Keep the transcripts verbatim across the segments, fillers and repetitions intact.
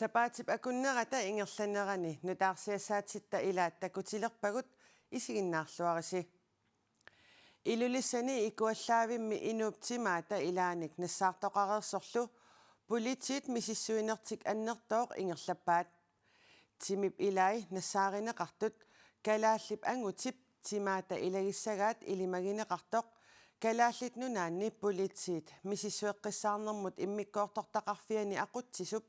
Sapaatip akunnerata ingerlanerani nutaarsiassaatitta ilaat takutilerpagut, isiginnaarluarisi. Ilulissani Ikuallaavimmi inuup timaata ilaanik nassaartoqareersorlu politiit misissuinertik annertooq ingerlappaat. Timip ilai nassaarineqartut kalaallip angutip timaata ilagissagaat ilimagineqartoq Kalaallit Nunaanni politiit misissueqqissaarnermut immikkoortortaqarfiani aqutsisup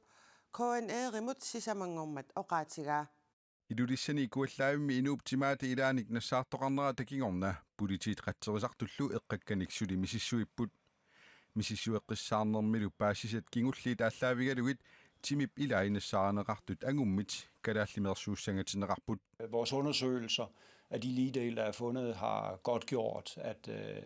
K N R-imut sisamanngormat oqaatigaa. Ilulissani Ikuallaavimmi inuup timaata ilaanik nassaartoqarnerata kingorna politiit qatserisartullu eqqakkanik suli misissuipput. Misissueqqissaarnermilu paasisat kingulliit aallaavigalugit timip ilai nassaarineqartut angummit kalaallimeersuussangatinneqarput. Vores undersøgelser af de ligdele, der er fundet, har godtgjort, at, øh,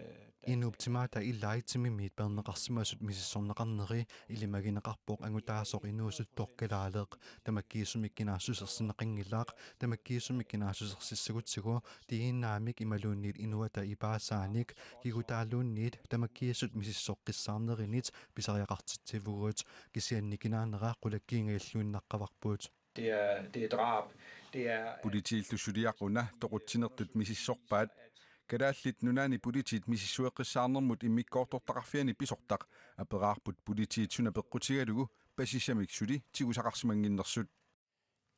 Inuup timaata ilai timimiit peerneqarsimasut misissorneqarneri ilimagineqarpoq angutaasoq inuusuttoq kalaaleq. Tamakkiisumik kinaassusersinneqanngilaq, tamakkiisumik kinaassusersissagutsigu D N A-mik imaluunniit inuata ipaasaanik kigutaalluunniit tamakkiisut misissoqqissaarnerinit pisariaqartitsivugut, kisianni kinaanera qulakkiingajalluinnaqqavarput. Det er, det er drab. Det er Politiillu suliaq una toqutsinertut misissorpaat. Kalaallit Nunaanni politiit misissueqqissaarnermut immikkoortortaqarfiani pisortaq aperaarput politiit suna peqqutigalugu pasissamik suli tigusaqarsimannginnersut.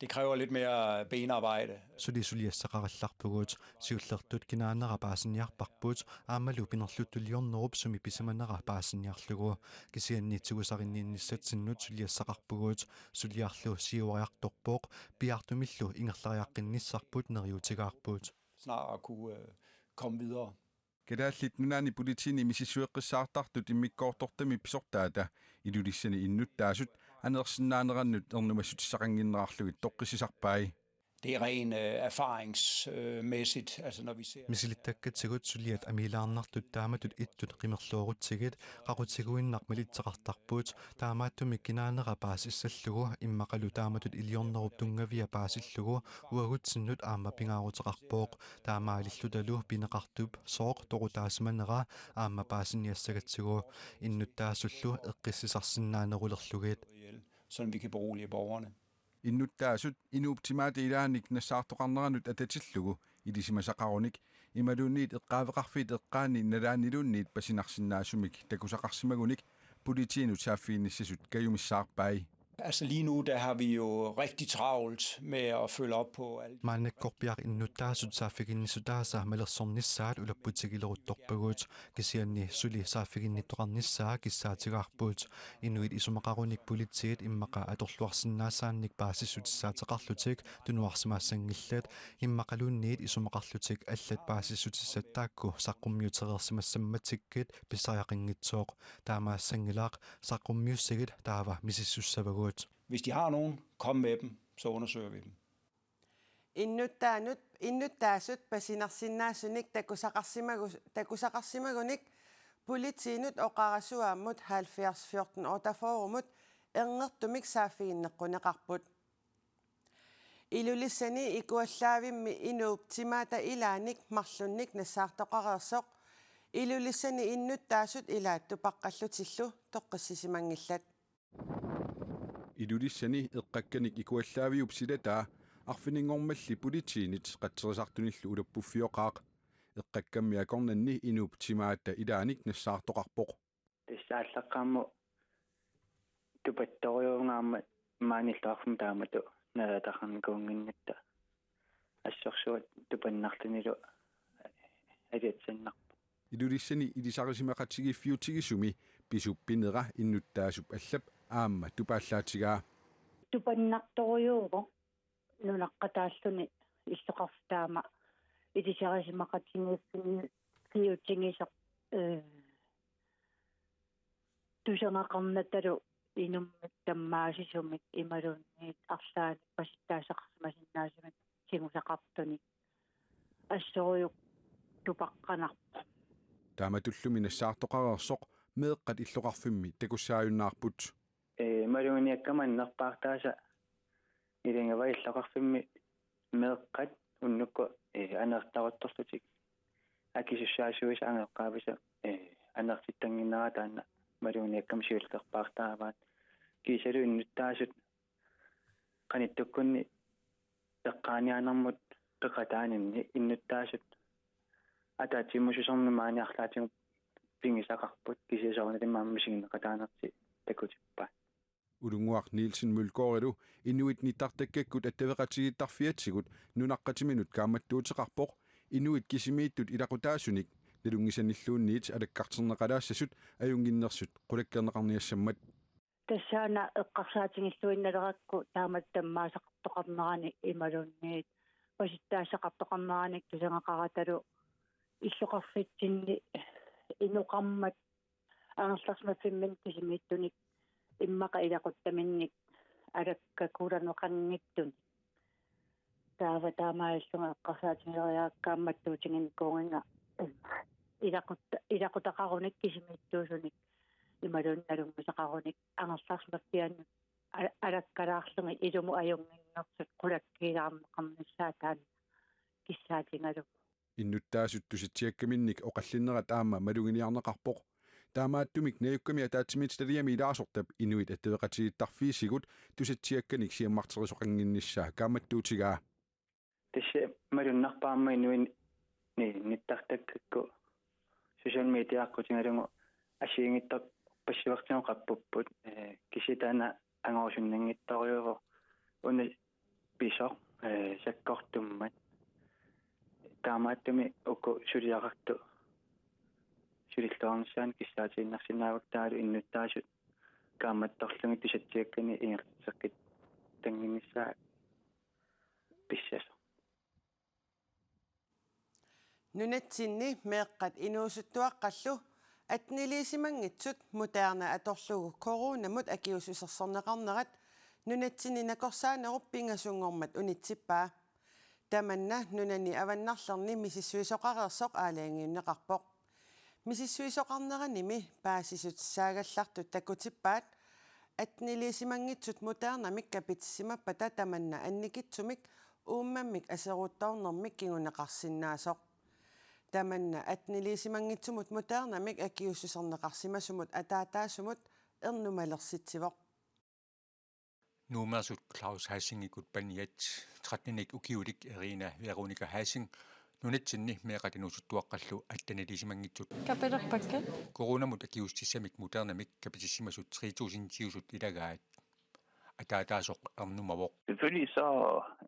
Det kræver lidt mere benarbejde. Suli suliassaqarallarpugut, siullertut kinaanera paasiniarparput, aammalu pinerluttuliornerup sumi pisimanera paasiniarlugu. Kisianni tigusarinninnissatsinnut suliassaqarpugut, suliarlu siuariartorpoq, piaartumillu ingerlariaqqinnissarput neriuutigaarput. Snart at kunne, øh, komme videre. Kalaallit Nunaanni politiini misissueqqissaartartut immikkoortortami pisortaata Ilulissani innuttaasut aneersinnaanerannut ernumassutissaqannginnerarlugit toqqissisarpai. Det er ren, øh, erfaringsmæssigt, altså når vi ser Misilittakkatigut suliat amiilaarnartut taamatut ittut qimerloorutsigit qaqutiguinnaq malitseqartarput, taamaattumik kinaanera paasissallugu immaqalu taamatut iliornerup tunngavia paasillugu uagutsinnut aamma pingaaruteqarpoq. Taamaalillutalu pineqartup sooq toqutaasimanera aamma paasiniassagatsigu innuttaasullu eqqissisarsinnaanerulerlugit. Sådan vi kan berolige borgerne. Innuttaasut inuup timaata ilaanik nassaartoqarneranut atatillugu ilisimasaqarunik imaluunniit eqqaaveqarfiit eqqaanni nalaanniluunniit pasinarsinnaasumik takusaqarsimagunik politiinut saaffiginnissasut kajumissaarpai. Altså lige nu, der har vi jo rigtig travlt med at følge op på alle Maannakkorpiaq innuttaasut saaffiginnissutaasa malersornissaat ulapputigileruttorpagut, kisianni suli saaffiginnittoqarnissaa kissaatigaarput. Inuit isumaqarunik politiit immaqa atorluarsinnaasaannik paasissutissaateqarlutik tunuarsimaassanngillat, immaqaluunniit isumaqarlutik allat paasissutissat taakku saqqummiutereersimassammatikkit pissariaqanngitsoq. Taamaassanngilaq, saqqummiussagit taava misissussavagut. Hvis de har nogen, kom med dem, så undersøger vi dem. Innuttaanut, innuttaasut pasinarsinnaasunik takusaqarsimagu-, takusaqarsimagunik politiinut oqarasuaammut halvfjerds fjorten otteogfyrremut erngertumik saaffiginneqquneqarput. Ilulissani Ikuallaavimmi inuup timaata ilaanik marlunnik nassaartoqareersoq Ilulissani innuttaasut ilaat tupaqqallutillu toqqissisimanngillat. Ilulissani eqqakkanik Ikuallaaviup silataa arfininngormalli politiinit qatserisartunillu ulappuffioqaaq. Eqqakkammi akornanni inuup timaata ilaanik nassaartoqarpoq. Tassa aallaqqaammut tupattorujuugaarmat maani illoqarfimmi taamatut nalaataqarnikuunnginnatta assorsuaq tupannarlunilu aliatsannarpoq. Ilulissani ilisarisimaqatigiiffiutigisumi pisup pinera innuttaasup allap aamma tupaallaatigaa. Tupannartorujuuvoq nunaqqataalluni illoqarfik taama ilisarisimaqatigiiffiutigisoq, eh, tusagaqarnatalu inummik tammaasisumik imaluunniit arlaannik pasittaasaqarsimasinnaasumik tigusaqartunik assorujuk tupaqqanarpoq. Taamatullumi nassaartoqareersoq meeqqat illoqarfimmi takussaajunnaarput. Ee, maluginiakkamannerpaartaasa ilagivaat illoqarfimmi meeqqat unnukkut, ee, aneertaruttorlutik akisussaasuisa angajoqqaavisa, ee, anersittanngimmat taanna maluginiakkama siullerpaartaavaat. Kiisalu innuttaasut qanittukkunni eqqaaniaanermut peqataaninni innuttaasut ataatsimuususermi maani arlaatigut pigisaqarput, kisianni soorunalimi aamma misigineqataanertik takutippaat. Ulunguaq Nielsen Mølgaardilu inuit nittartakkakkut attaveqatigiittarfiatigut nunaqqatiminut kaammattuuteqarpoq, inuit kisimiittut ilaqutaasunik nalunngisanilluunniit alakkarterneqalaassasut ajunnginnersut qulakkeerneqarniassammat. Tassaana eqqarsaatigilluinnalerakku taamatut tammaasaqartoqarnerani imaluunniit pasussaassaqartoqarnerani tusagaqaratalu illoqarfitsinni inoqarmat angerlarsimaffimminni kisimiittunik immaqa ilaquttaminnik alakkakulanoqanngitsunik. Taava taamaalillunga eqqarsaatigileriarakku kaammattuutiginnikuuginnga ilaqutta-, ilaqutaqarunik kisimiittuusunik imaluunniit nalunngisaqarunik angerlarsimaffiannut a-, alakkalaarlugit ilumut ajunnginnersut qulakkiilaarneqarnissaat taanna kissaatigalugu. Innuttaasut tusatsiakkaminnik oqallinnerat aamma maluginiarneqarpoq. Taamaattumik najukkami ataatsimiititaliami ilaasortap inuit attaveqatigiittarfiisigut tusatsiakkanik siammarterisoqannginnissaa kaammattuutigaa. Tassa malunnarpoq aamma inuit ni-, nittartakkakku social media aqqutigalugu assigiinngitsorpassuartigut qappupput, ee, kisianni taanna angorusunnanngitsorujuuvoq, una pisoq, ee, sakkortummat. Taamaattumik uku suliaqartut sulilluarnissaannut kissaatiinnarsinnaavagut taavalu innuttaasut kaammattorlugit tusatsiakkanik ingerlateqqittannginnissaat pissasoq. Nunatsinni meeqqat inuusuttuaqqallu atteniliisimanngitsut Moderna atorlugu coronamut akiuussusersorneqarnerat nunatsinni nakorsaanerup pingasunngormat unitsippaa. Tamanna nunani avannarlerni misissuisoqareersoq aalajangiunneqarpoq. Misissuisoqarneranimi paasissutissaagallartut takutippaat atteniliisimanngitsut Modernamik kapitissimappata tamanna annikitsumik uummammik aseruttornermik kinguneqarsinnaasoq. Tamanna atteniliisimanngitsumut Modernamik akiuussuserneqarsimasumut ataataasumut ernumalersitsivoq. Nuummeersut Claus Hasingikkut paniat trettenik ukiulik Irina Veronica Hasing nunatsinni meeqqat inuusuttuaqqallu atteniliisimanngitsut. Kapilerpakka. Coronamut akiuussutissamik Modernamik kapitissimasut tre tusindiusut ilagaat. Ataataasoq ernumavoq. Selvfølgelig så,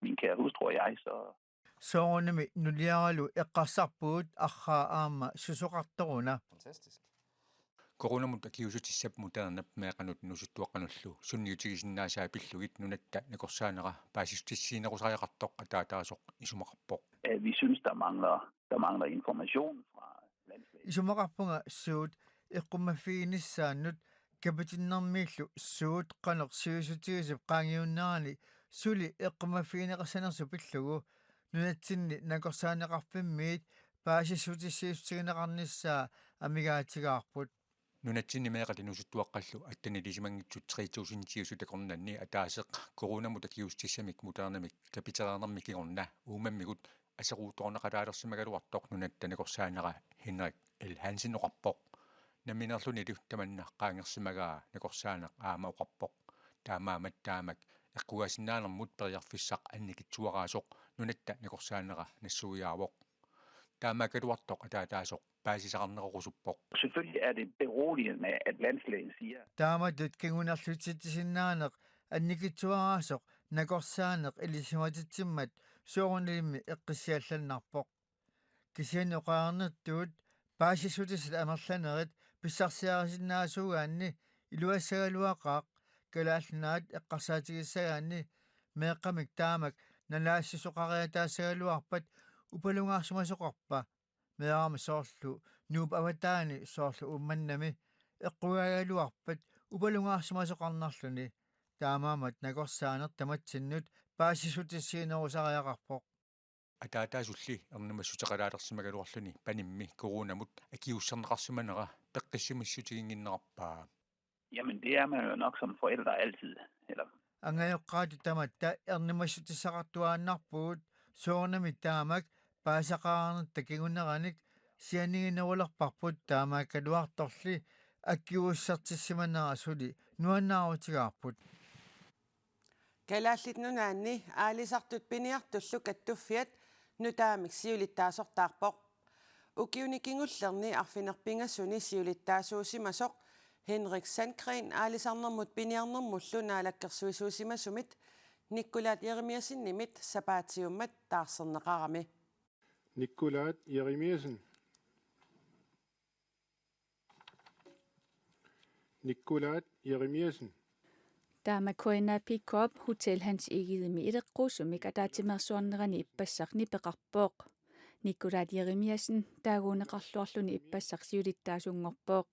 min kære hustru og jeg, så Soorunami nuliaralu eqqarsarpugut arraa aamma susoqartoruna. Fantastisk. Coronamut akiuussutissap Modernap meeqqanut inuusuttuaqqanullu sunniutigisinnaasaa pillugit nunatta nakorsaanera paasissutissiinerusariaqartoq ataataasoq isumaqarpoq. At vi synes, der mangler, der mangler information fra landslægen. Isumaqarpunga suut eqqumaffiginissaannut kapitinnermiillu suut qanoq sivisutigisut qaangiunnerani suli eqqumaffigineqassanersoq pillugu nunatsinni nakorsaaneqarfimmiit paasissutissiissutigineqarnissaa amigaatigaarput. Nunatsinni meeqqat inuusuttuaqqallu atteniliisimanngitsut tre tusindiusut akornanni ataaseq coronamut akiuussutissamik Modernamik kapitereernermi kingorna uummammigut aseruttorneqalaalersimagaluartoq nunatta nakorsaanera Henrik L. Hansen oqarpoq. Nammineerlunilu tamanna qaangersimagaa nakorsaaneq aamma oqarpoq. Taamaammat taamak eqqugaasinnaanermut periarfissaq annikitsuaraasoq nunatta nakorsaanera nassuiaavoq. Taamaakkaluartoq ataataasoq paasisaqarnerorusuppoq. Selvfølgelig er det beroligende, at landslægen siger. Taamatut kingunerlutsitsisinnaaneq annikitsuaraasoq nakorsaaneq ilisimatitsimmat soorunalimi eqqissiallannarpoq. Kisianni oqarnertut paasissutissat amerlanerit pissarsiarisinnaasuugaanni iluassagaluaqaaq Kalaallit Nunaat eqqarsaatigissagaanni meeqqamik taamak nalaassuseqariataassagaluarpat upalungaarsimasoqarpa, meerarmi soorlu Nuup avataani soorlu Uummannami eqqugaagaluarpat upalungaarsimasoqarnerluni. Taamaammat nakorsaaneq tamatsinnut paasissutissiinerusariaqarpoq. Ataataasulli ernumassuteqalaalersimagaluarluni panimmi coronamut akiuusserneqarsimanera peqqissimissutiginnginnerarpaa. Jamen, det er man jo nok som forældre altid. Eller Angajoqqaatut tamatta ernumassutissaqartuaannarpugut soorunami taamak paasisaqarnerta kinguneranik sianiginerulerparput, taamaakkaluartorli akisuussartissimanera suli nuannaarutigaarput. Kalaallit Nunaanni aalisartut piniartullu kattuffiat nutaamik siulittaasortaarpoq. Ukiuni kingullerni arfineq-pingasuni siulittaasuusimasoq Henrik Sandgreen aalisarnermut piniarnermullu naalakkersuisuusimasumit Nikkulaat Jeremiassenimit sapaatiummat taarserneqarami. Nikkulaat Jeremiassen. Nikkulaat Jeremiassen. Taama K N A P K-p Hotel Hans Egedemi ileqquusumik ataatsimeersuarnerani ippassaq nipeqarpoq. Nikkulaat Jeremiassen taaguuneqarluarluni ippassaq siulittaasunngorpoq.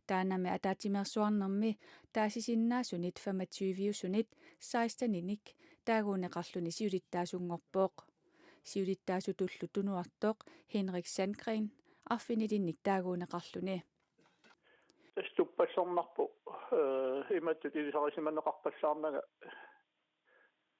Taannami ataatsimeersuarnermi taasisinnaasunit femogtyve-usunit seksten-inik taaguuneqarluni siulittaasunngorpoq. Siulittaasutullu tunuartoq Henrik Sandgreen arfinilinnik taaguuneqarluni. Tassa tuppassornarpoq, eh, imatut ilisarisimaneqarpallaarnanga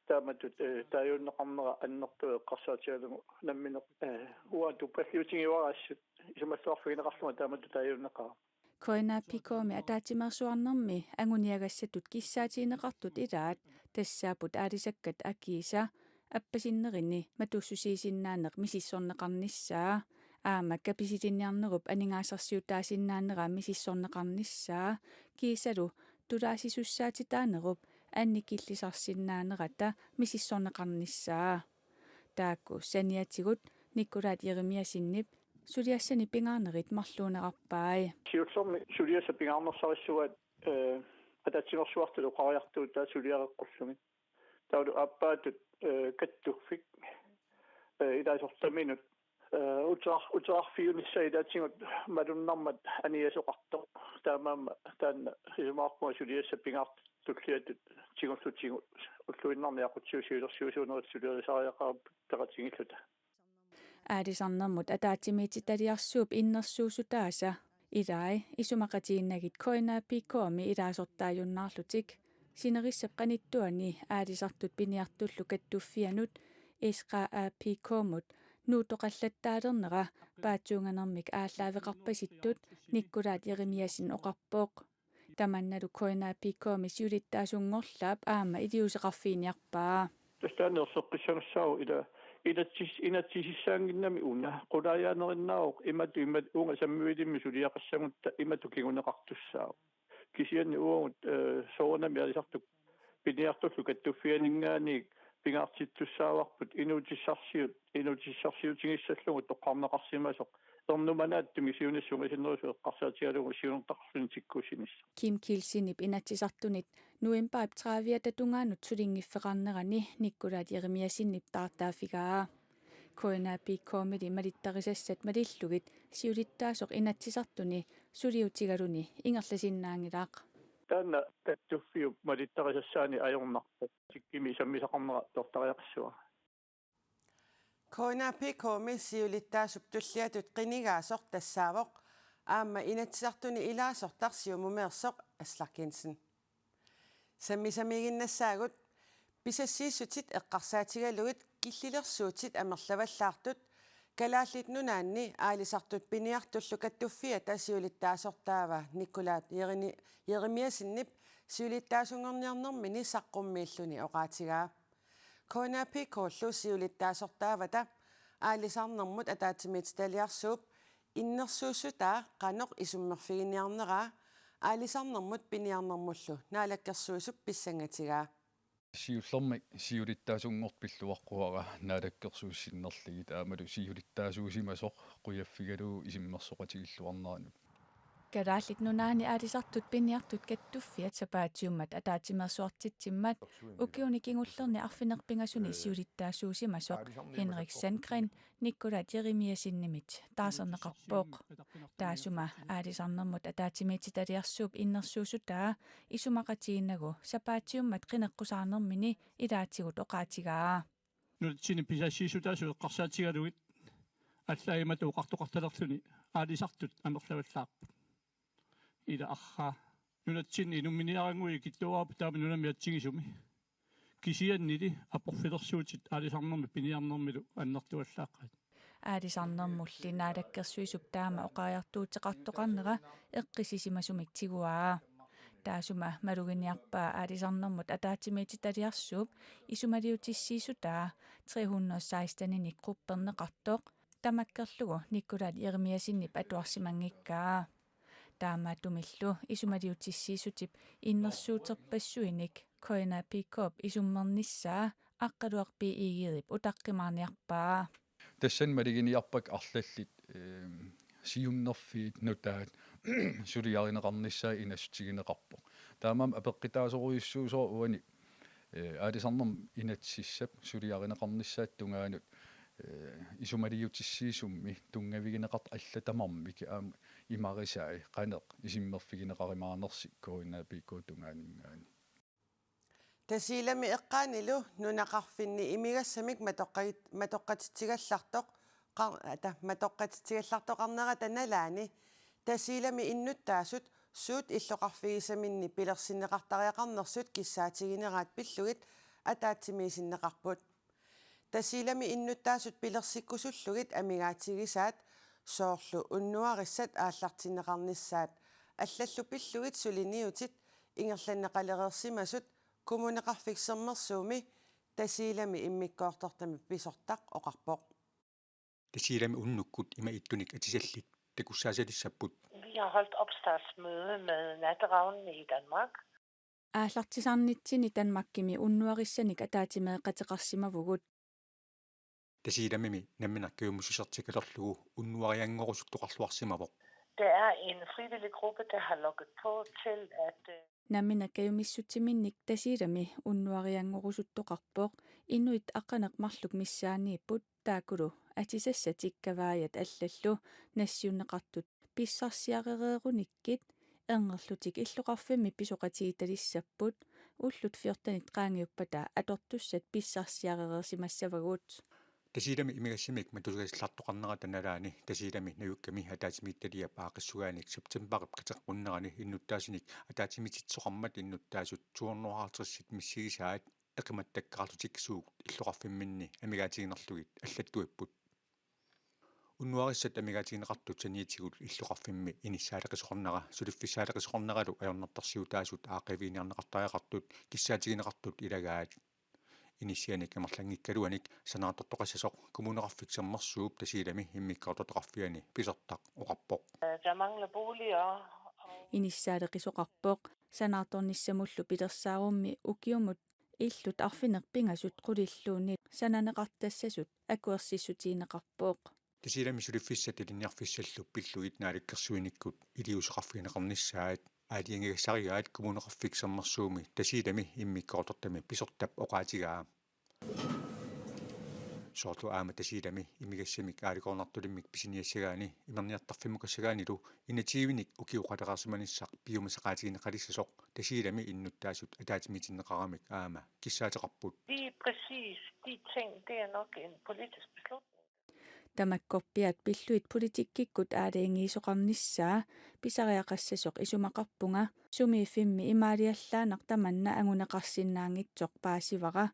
taamatut, eh, taaguunneqarnera annertooq eqqarsaatigalugu nammineq, eh, uanga tuppalliutigiuaraassut isumalluarfigineqarlunga taamatut taaguunneqarpoq. K N A P K-mi ataatsimeersuarnermi anguniagassatut kissaatigineqartut ilaat tassaapput aalisakkat akiisa appasinnerini matussusiisinnaaneq misissorneqarnissaa, aamma kapisilinniarnerup aningaasarsiutaasinnaanera misissorneqarnissaa, kiisalu tulaasisussaatitaanerup annikillisarsinnaanerata misissorneqarnissaa. Taakku saniatigut Nikkulaat Jeremiassenip suliassani pingaarnerit marluunerarpai. Siullermik suliassat pingaarnersarissuaat, eh, ataatsimeersuartut oqariartuutaat suliareqqullugit. Taavalu aappaattut, eh, kattuffik, eh, ilaasortaminut, eh, uterar-, uterarfiunissaa ilaatigut malunnarmat aniasoqartoq. Taamaammat taanna isumaqarpunga suliassat pingaartut tulliatut tigullutigu ulluinnarni aqutsigu siulersuisuunerit suliarisariaqarput peqatigiilluta. Aalisarnermut ataatsimiititaliarsuup innersuussutaasa ilai isumaqatigiinnagit K N A P K-mi ilaasortaajunnaarlutik sinerissap qanittuani aalisartut piniartullu kattuffianut S K A P K-mut nuuttoqallattaalernera paatsuunganermik aallaaveqarpasittut Nikkulaat Jeremiassen oqarpoq. Tamannalu K N A P K-mi siulittaasunngorlaap aamma iliuuseqarfiginiarpaa. Tassa taanna erseqqissagassaavoq ila inatsis-, inatsisissaannginnami una. Qulaajaanerunnaavoq imatut, imatut uunga sammivilimmi suliaqassagutta imatut kinguneqartussaavoq. Kisianni uagut, eh, soorunami aalisartut piniartullu kattuffianinngaanniit pingaartittussaavarput inuutissarsiut, inuutissarsiutigissallugu toqqarneqarsimasoq ernumanaatsumik siunissaq sungiusinerusoq eqqarsaatigalugu siunertaqarluni tikkuussinissaq. Kim Kielsenip Inatsisartunit novembarip tredive-ata tungaanut sulinngiffeqarnerani Nikkulaat Jeremiassenip taartaaffigaa. K N A P K-mili malittarisassat malillugit siulittaasoq Inatsisartuni suliutigaluni ingerlasinnaanngilaq. Taanna kattuffiup malittarisassaani ajornarpoq. Tikkimi sammisaqarnera tortariaqassavara. K N A P K-mi siulittaasup tulliatut qinigaasoq tassaavoq aamma Inatsisartuni ilaasortaq Siumumeersoq Aslak Jensen. Sammisamiiginnassaagut pisassiissutit eqqarsaatigalugit killilersuutit amerlavallaartut Kalaallit Nunaanni aalisartut piniartullu kattuffiata siulittaasortaava Nikkulaat Jerini-, Jeremiassenip siulittaasunngorniarnermini saqqummiilluni oqaatigaa. K N A P K-llu siulittaasortaavata aalisarnermut ataatsimiititaliarsuup innersuussutaa qanoq isummerfiginiarneraa aalisarnermut piniarnermullu naalakkersuisup pissangatigaa. Siullermik siulittaasunngortoq pilluaqquara naalakkersuisut sinnerlugit aammalu siulittaasuusimasoq qujaffigalugu isummersoqatigiilluarneranut. Kalaallit Nunaanni aalisartut piniartut kattuffiat sapaatiummat ataatsimeersuartitsimmat ukiuni kingullerni arfineq-pingasuni siulittaasuusimasoq Henrik Sandgreen Nikkulaat Jeremiassenimit taarserneqarpoq. Taassuma aalisarnermut ataatsimiititaliarsuup innersuussutaa isumaqatigiinnagu sapaatiummat qineqqusaarnermini ilaatigut oqaatigaa. Nunatsinni pisassiissutaasut eqqarsaatigalugit allaat imatut oqartoqartalerluni aalisartut amerlavallaarput. Ila arraa. Nunatsinni inumminiarannguit ikittuaraapput taama nunami atsigisumi. Kisiannili aporfilersuutit aalisarnermi piniarnermilu annertuallaaqqaat. Aalisarnermulli naalakkersuisup taama oqariartuuteqartoqarnera eqqissisimasumik tiguaa. Taassuma maluginiarpaa aalisarnermut ataatsimiititaliarsuup isumaliutissiissutaa tre hundrede seksten-inik qupperneqartoq, tamakkerlugu Nikolaj Jeremiassenip atuarsimanngikkaa. Taamaattumillu isumaliutissiissutip innersuuterpassuinik K N A P K-p isummernissaa Aqqaluaq B I G-p utaqqimaarniarpaa. Tassani maluginiarpakka arlallit, ehm, siunnerfiit nutaat suliarineqarnissaat inassutigineqarpoq. Taamaammat apeqqutaasorujussuusoq uani, eh, aalisarnermut inatsisissap suliarineqarnissaata tungaanut, eh, isumaliutissiisummi tunngavigineqartut allat tamarmik aamma imarisai qanoq isummerfigineqarumaanersoq K N A P K-p tungaaninngaanniit. Tasiilami eqqaanilu nunaqarfinni imigassamik matoqqat-, matoqqatitsigallartoq qar-, ata, matoqqatitsigallartoqarnerata nalaani Tasiilami innuttaasut suut illoqarfigisaminni pilersinneqartariaqarnersut kissaatigineraat pillugit ataatsimiisinneqarput. Tasiilami innuttaasut pilersikkusullugit amigaatigisaat soorlu unnuarissat aallartinneqarnissaat allallu pillugit suliniutit ingerlanneqalereersimasut Kommuneqarfik Sermersuumi Tasiilami immikkoortortami pisortaq oqarpoq. Tasiilami unnukkut ima ittunik atisallit takussaasalissapput. Vi har holdt opstartsmøde med Natteravnene i Danmark. Aallartisarnitsinni Danmarkimi unnuarissanik ataatsimeeqateqarsimavugut. Tasiilamimi nammineq kajumissusertikalerlugu unnuarianngorusuttoqarluarsimavoq. Det er en frivillig gruppe, der har lukket på til, at, øh, Nammineq kajumissutsiminnik Tasiilami unnuarianngorusuttoqarpoq, inuit aqqaneq-marluk missaanniipput, taakkulu atisassatik kavaajat allallu nassiunneqartut pissarsiarereerunikkit, erngerlutik illoqarfimmi pisoqatigiitalissapput, ullut fjortenit qaangiuppata atortussat pissarsiarereersimassavagut. Tasiilami imigassamik matoqqatitsigallartoqarnerata nalaani Tasiilami najukkami ataatsimiititaliap aaqqissugaanik septembarip kateqqunnerani innuttaasunik ataatsimiititsisoqarmat innuttaasut to hundrede og halvtreds missigisaat eqimattakkaarlutik suut illoqarfimminni amigaatiginerlugit allattuipput. Unnuarissat amigaatigineqartut saniatigut illoqarfimmi inissaaleqisoqarnera suliffissaaleqisoqarneralu ajornartorsiutaasut aaqqiviginiarneqartariaqartut kissaatigineqartut ilagaat. Inissianik amerlanngikkaluanik sanaartortoqassasoq Kommuneqarfik Sermersuup Tasiilami immikkoortortaqarfiani pisortaq oqarpoq. Der mangler boliger. Inissaaleqisoqarpoq, sanaartornissamullu pilersaarummi ukiumut illut arfineq-pingasut qulilluunniit sananeqartassasut akuersissutigineqarpoq. Tasiilami suliffissat ilinniarfissallu pillugit naalakkersuinikkut iliuuseqarfigineqarnissaat aalajangigassarigaat Kommuneqarfik Sermersuumi Tasiilami immikkoortortami pisortap oqaatigaa. Soorlu aamma Tasiilami imigassamik aalakoornartulimmik pisiniassagaani imerniartarfimmukassagaanilu enogtyvenik ukioqalereersimanissaq piumasaqaatigineqalissasoq Tasiilami innuttaasut ataatsimiitinneqaramik aamma kissaateqarput. Lige præcis de ting, det er nok en politisk beslutning. Tamakkorpiaat pillugit politikkikkut aalajangiisoqarnissaa pisariaqassasoq isumaqarpunga, sumiiffimmi imaaliallaannaq tamanna anguneqarsinnaanngitsoq paasivara.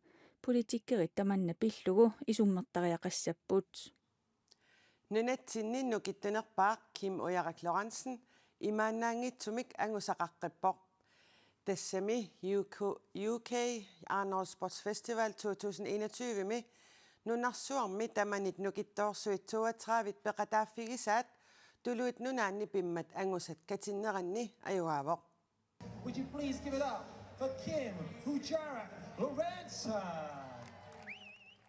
Politikkerit tamanna pillugu isummertariaqassapput. Nunatsinni nukittunerpaaq Kim Ujarak Lorentzen imaannaanngitsumik angusaqaqqippoq. Tassami U K, U K Arnold Sports Festival to tusind enogtyve-mi nunarsuarmi tamanit nukittoorsuit toogtredive peqataaffigisaat Tuluit Nunaanni pimmat angusat katinneranni ajugaavoq. Would you please give it up for Kim Ujarak Lorentzen?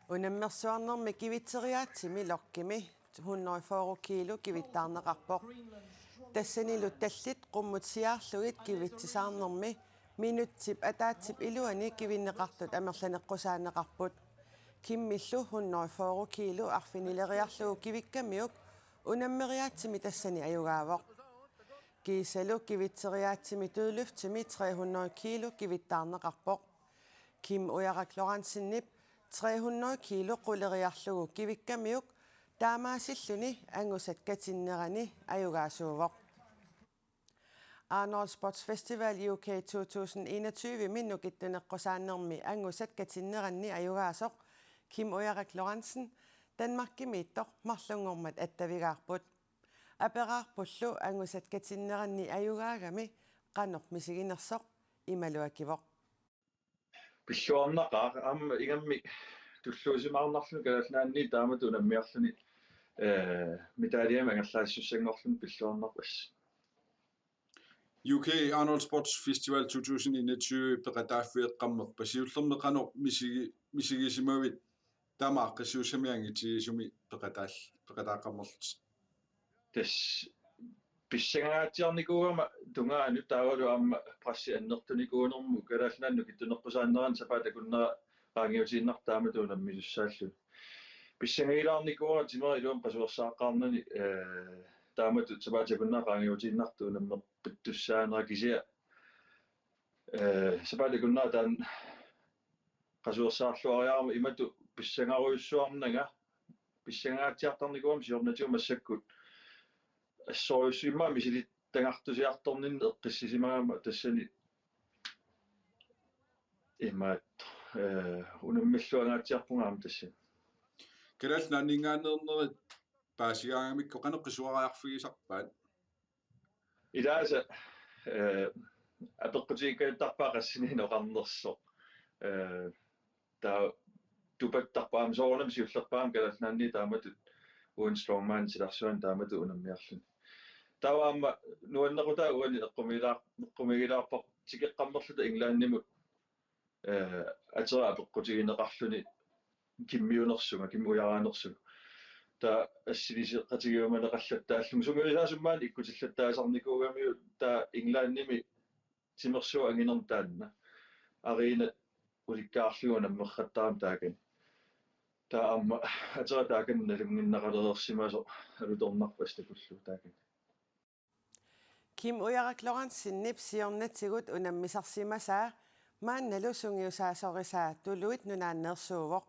Unammersuarnermi kivitseriaatsimi Lokkimi hundrede fyrre kilo kivittaarneqarpoq. Tassanilu tallit qummut siaarlugit kivitsisaarnermi minutsip ataatsip iluani kivinneqartut amerlaneqqusaanneqarput. Kimmillu hundrede fyrre kilo arfinileriarlugu kivikkamiuk unammeriaatsimi tassani ajugaavoq. Kiisalu kivitseriaatsimi dødløftimi tre hundrede kilo kivittaarneqarpoq. Kim Ujarak Lorentzenip tre hundrede kilo quleriarlugu kivikkamiuk taamaasilluni angusat katinnerani ajugaasuuvoq. Arnold Sports Festival U K to tusind enogtyve-mi nukittuneqqusaannermi angusat katinneranni ajugaasoq Kim Ujarak Lorentzen Danmarkimiittoq marlunngormat attavigaarput. Aperaarpullu angusat katinneranni ajugaagami qanoq misiginersoq, imalu akivoq: Pilluarnaqaaq, aamma ingammik tulluusimaarnarluni Kalaallit Nunaanni taamatut unammiarluni, eh, medaljemik angerlaasussanngorluni pilluarnarpassi. U K Arnold Sports Festival to tusind enogtyve peqataaffigeqqammerpat siullermik qanoq misigi-, misigisimavit taama aaqqissuussamik angitigisumik peqataal-, peqataaqqammerlutit? Tassa pissangangaatsiarnikuugama tungaanut taavalu aamma pressi annertunikuunermut Kalaallit Nunaanni nukittuneqqusaannerani sapaatip akunnera qaangiutiinnartoq taamatut unammisussaalluni. Pissangagilaarnikuugama timera iluamik qasuersaaqqaarnani, eh, taamatut sapaatip akunnera qaangiutiinnartoq unammeqqittussaanera, kisianni, eh, sapaatip akunnera taanna qasuersaarluariarama imatut pissangarujussuarnanga, pissangangaatsiartarnikuugama siornatigut massakkut assorujussuaq immaqa misilittagartusiartorninni eqqissisimagama tassani imaattoq, eh, unammilluangaatsiarpunga aamma tassani. Kalaallit Nunaanninngaanneernerit paasigaangamikku qanoq qisuariarfigisarpaat? Ilaasa, eh, apeqqutigikkajuttarpaa qassinik oqarnersoq. Eh, taava tupattarpoq aamma soorunami siullerpaamik Kalaallit Nunaanni taamatut uani strongman silarsuani taamatut unammiarluni. Taava aamma nuannequtaa uani eqqumiilaar-, eqqumiigilaarparput tikeqqammerluta Englandimut, eh, atera apeqqutigineqarluni kimmiunersunga, kimmiujaraannersunga. Taava assiliseqatigiumaneqallattaallunga. Sungiusaasumik maani ikkutillattaasarnikuugamiuk taava Englandimi timersuup anginermi taanna. Arenat ulikkaarlugit unammeqqittarami taakani. Taava aamma atera taakani nalunnginnaqalereersimasoq alutornarpoq assut takullugu taakani. Kim Ujarak Lorenzenip siornatigut unammisarsimasaa maannalu sungiusaasorisaa tuluit nunaanneersuuvoq.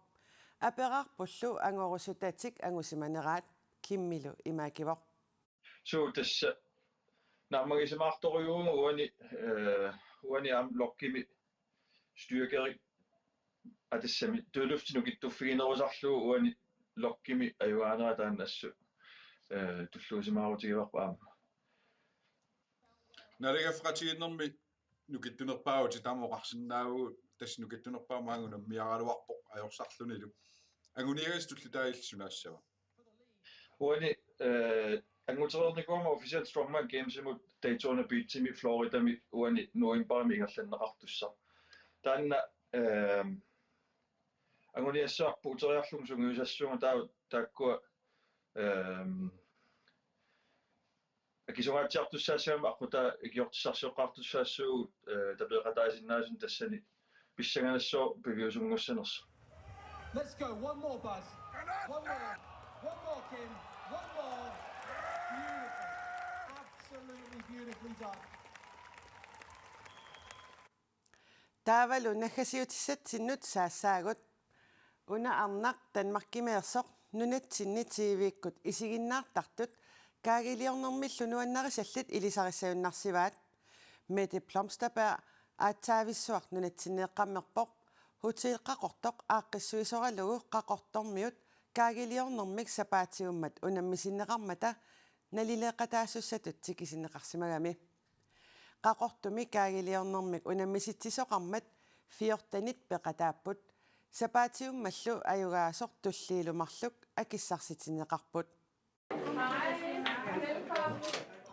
Aperaarpullu angorusutatik angusimaneraat, Kimilu ima akivoq: Suu, tassa naammagisimaartorujuuvunga uani, eh, uani aamma lokkimi styrkerik, aa, tassami dødløfti nukittuffiginerusarlugu uani lokkimi ajugaanera taanna assut, eh, tulluusimaarutigivarput aamma. Naalagaaffeqatigiinnermi nukittunerpaavutit, taama oqarsinnaavugut, tassa nukittunerpaaq maanga unammiaraluarpoq ajorsarlunilu. Anguniagassat tulliuttut illit sunaassava? Uani, eh, angutereernikuugama Official Strongman Gamesimi Daytona Beachimi Floridami uani novembarimi ingerlanneqartussaq. Taanna, eh, anguniassavarput uteriarlunga sungiusassuunga, taava taakkua, eh, akisungaatsiartussaassagami aqqutaa ikiortissarsioqqaartussaassaagut, eh, tapeeqataasinnaasunik tassani pissanganassaaq piviusunngussanersoq. Let's go, one more, Buzz. One more, one more, Kim. One more. Beautiful. Absolutely beautifully done. Taavalu naggasiutissatsinnut saassaagut. Una arnaq Danmarkimeersoq nunatsinni T V-kkut isiginnaartartut kaagiliornermillu nuannarisallit ilisarissagunnarsivaat. Mette Blomsterberg aatsaavissuaq nunatsinneeqqammerpoq. Hotel Qaqortoq aaqqissuisoralugu Qaqortormiut kaagiliornermik sapaatiummat unammisinneqarmata nalileeqataasussatut tikisinneqarsimagami. Qaqortumi kaagiliornermik unammisitsisoqarmat fjortenit peqataapput. Sapaatiummallu ajugaasoq tulliilu marluk akissarsitinneqarput.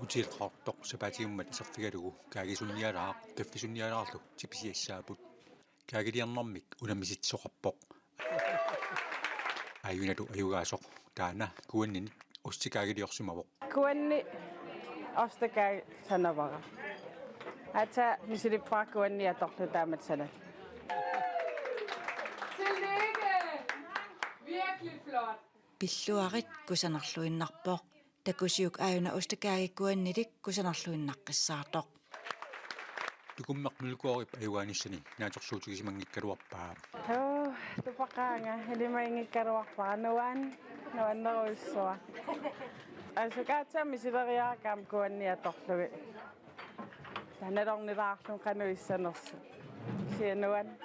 Hotel Qaqortoq sapaatiummat iserfigalugu kaagisunnialaaq kaffisunnialaarlu tipisiassaapput. Kaagiliornermik unammisitsisoqarpoq. Aajuna ajugaasoq taanna kuanninik ostekaagiliorsimavoq. Kuanni ostekaag sanavara. Aatsaat misilippara kuanni atorlugu taamatut sanat. Tillykke! Virkelig flot. Pilluarit kusanarluinnarpoq. Takusiuk aajuna ostekaagi kuannilik kusanarluinnaqqissaartoq. Tukummeq Mølgaardip ajugaanissani naatsorsuutigisimanngikkaluarpaa. Uu, tupaqaanga, ilimaginngikkaluarpara, nuan-, nuannerujussuaq. Asukaatsami sileriaakam kuanni atorlugit. Taanna nalornilaarlunga qanoq issanersoq. Kisianni nuan-.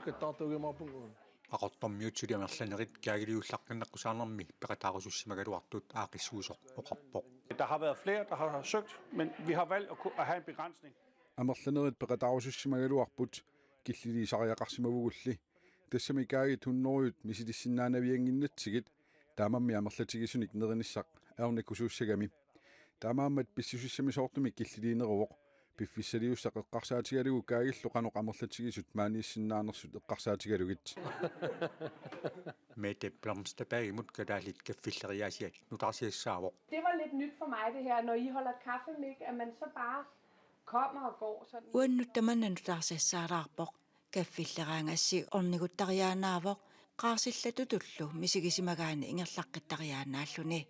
Kattaartuugimaarpunga. Qaqortormiut suli amerlanerit kaagiliullaqqinneqqusaarnermi peqataarusussimagaluartut aaqqissuisoq oqarpoq. Der har været flere, der har søgt, men vi har valgt at, ku- at have en begrænsning. Amerlanerit peqataarusussimagaluarput killiliisariaqarsimavugulli. Tassami kaagit hundredet misilissinnaanaviannginnatsigit taamammi amerlatigisunik nerinissaq ajornakusuussagami. Taamaammat pissusissamisoortumik killiliineruvoq. Piffissaliussaq eqqarsaatigalugu kaagillu qanoq amerlatigisut maaniissinnaanersut eqqarsaatigalugit. Mette Blomsterbergimut kalaallit kaffilleriaasiat nutaarsiassaavoq. Det var lidt nyt for mig det her, når I holder kaffemik, at man så bare kommer og går sådan. Uannut tamanna nutaarsiassaalaarpoq. Kaffilleraangassi orniguttariaannaavoq, qaarsillatutullu misigisimagaanni ingerlaqqittariaannaalluni.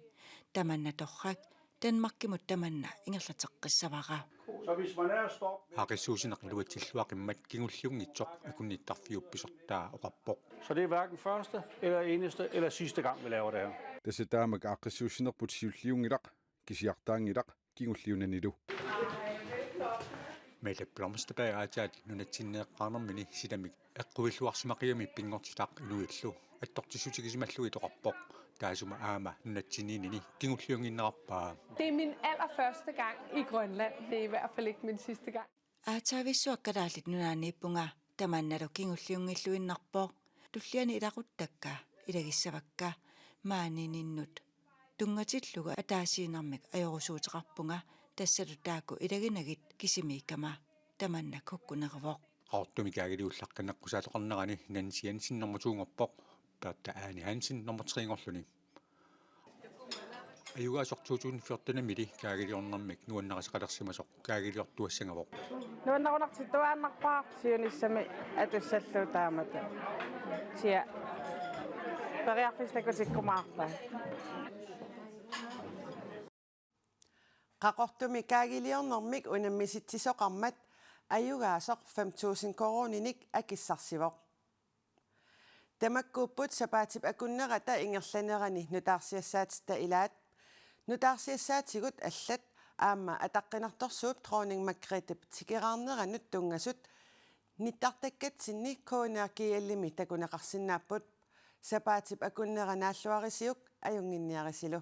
Tamanna torrak, Danmarkimut tamanna ingerlateqqissavara. Så hvis man er stoppet, Aaqqissuussineq iluatsilluaqimmat kingulliunngitsoq akunnittarfiup pisortaa oqarpoq. Så det er hverken første eller eneste eller sidste gang, vi laver det her. Tassa taamak aaqqissuussinerput siulliunngilaq, kisiartaanngilaq kingulliunanilu. Mette Blomsterberg aatsaat nunatsinni eqqaannermini silamik eqquilluarsimaqigami pinngortitaq inuillu attortissutigisimallugu oqarpoq, taasuma aamma nunatsinniinnini kingulliunnginnerarpaa. Det er min allerførste gang i Grønland. Det er i hvert fald ikke min sidste gang. Aatsaavissuaq Kalaallit Nunaanniippunga, tamannalu kingulliunngilluinnarpoq. Tulliani ilaquttakka ilagissavakka, maaniinnut tunngatillugu ataasiinnarmik ajorusuuteqarpunga, tassalu taakku ilaginagit kisimiikkama. Tamanna kukkuneruvoq. Qaqortumi kaagiliullaqqinneqqusaatoqarnerani Nancy Jensen nummer to-nngorpoq, Bertha Ane Hansen nummer tre-nngorluni. Ajugaasoq to tusind fjorten-imili kaagiliornermik nuannarisaqalersimasoq kaagiliortuassagavoq. Nuannerunartittuaannarpara siunissami atussallugu taamatut. Sia. Periarfissat takutikkumaarpai. Qaqortumi kaagiliornermik unammisitsisoqarmat ajugaasoq fem tusind koruuninik akissarsivoq. Tamakkuupput sapaatip akunnerata ingerlanerani nutaarsiassaatitta ilaat. Nutaarsiassaatigut allat aamma ataqqinartorsuup Dronning Margrethep tikeraarneranut tunngasut nittartakkatsinni K N R G L-imi takuneqarsinnaapput. Sapaatip akunnera naalluarisiuk ajunnginniarisilu.